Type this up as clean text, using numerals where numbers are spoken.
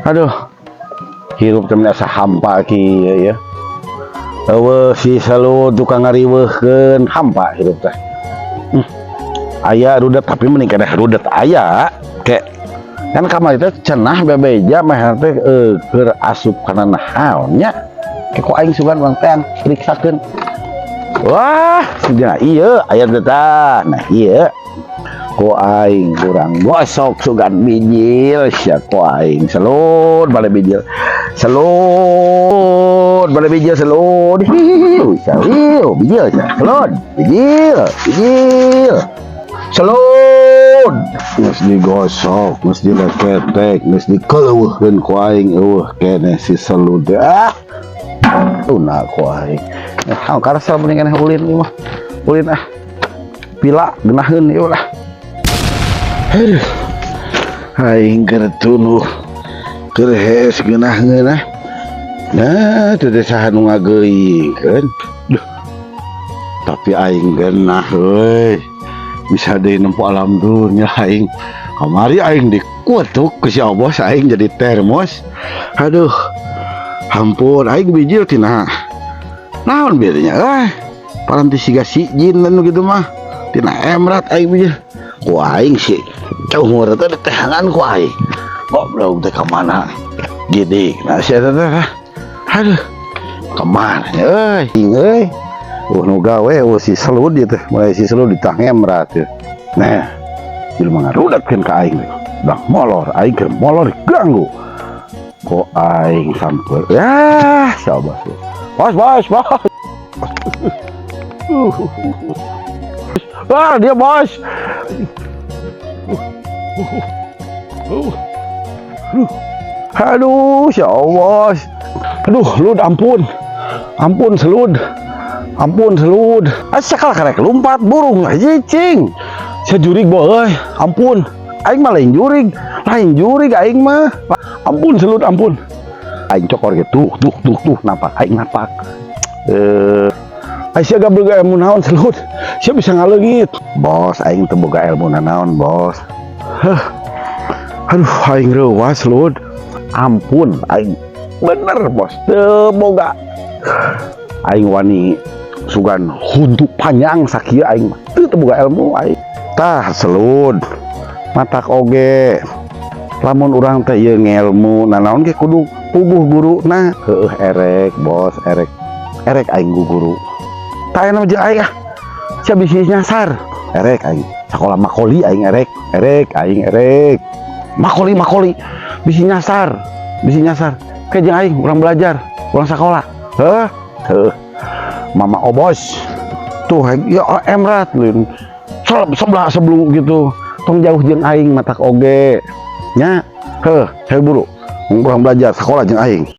Aduh. Hirup teh asa hampa kieu ya. Euweuh si Selud tukang ngariweuhkeun, hampa hirup teh. Aya rudet, tapi mending keneh rudet aya. Ke kan kamari teh cenah bebeja meh teh keur asup kana naon nya. Ke ku aing sugan urang teh periksakeun. Wah, nah iya aya teh tah. Nah iya. Ku aing kurang gosok sugan bijil sia ku aing Selud bale bijil. Selud bale bijil Selud. Hiu, hiu, bijil sia. Selud, bijil, bijil. Selud. Geus digosok, geus dileketek, geus dikeleuweuhkeun ku aing, euweuh keneh si Selud. Ah. Tuna ku aing. Eh, karasa mending keneh ulin ieu mah. Ulin ah. Pila geunaheun ieu lah. Aduh. Aing keur tunduh. Keur hees geunah-geunah. Nah, teu teh saha nu ngageuingkeun. Duh. Tapi aing geunah euy. Bisa deui nempo alam dunya aing. Kamari aing dikutuk ku si Obos, aing jadi termos. Aduh. Ampun, aing bijil tina. Naon bedanya? Ah, paranti siga si jin nu gitu mah. Tina emrat aing bijil. Ku aing si cungur teh diteangan ku aing. Goblok teh ka mana? Gede. Nah, sia teh. Aduh. Kemana ya euy? Euy. Nu gawe si Selud ieu teh. Mulai si Selud ditah ngemrat teh. Nah, jelema ngarudatkeun ka aing teh. Dah molor, aing keur molor ganggu. Ku aing samper. Ya, coba sih. Bos, bos, bos. Ah, dia bos. Aduh, ya Allah. Aduh, Lud, ampun. Ampun, Selud. Ampun, Selud. Asa kalah karek lompat burung cicing. Saya jurig boy, ampun. Aing mah lain jurig. Lain jurig aing mah. Ampun, Selud, ampun. Aing cokor gitu, tuh, tuh, tuh, napak, aing napak. Eh, aing sia boga ilmu naon, Selud? Sia bisa ngaleungit. Bos, aing teu boga ilmu naon, bos. Huh. Aduh, aing reuwas, Lud. Ampun, aing bener, bos, teu boga. Aing wani sugan huntu panjang sakieu aing mah. Teu boga ilmu aing. Tah, Selud. Matak oge. Lamun urang teh ieu ngelmu nanaon ge kudu puguh guruna. Heueuh erek, bos, erek. Erek aing ku guru. Tah ayeuna mah jeung aing ah. Sia bisi nyasar. Erek aing. Sakola makoli aing erek, erek aing erek. Makoli makoli bisi nyasar, bisi nyasar. Ke jeung aing urang belajar, urang sakola. Heuh, heuh. Mama Obos. Tuh ya emrat lin. Sebelah sebelum gitu. Tong jauh jeung aing matak oge. Nya, heuh, saya buru. Urang belajar sekolah jeung aing.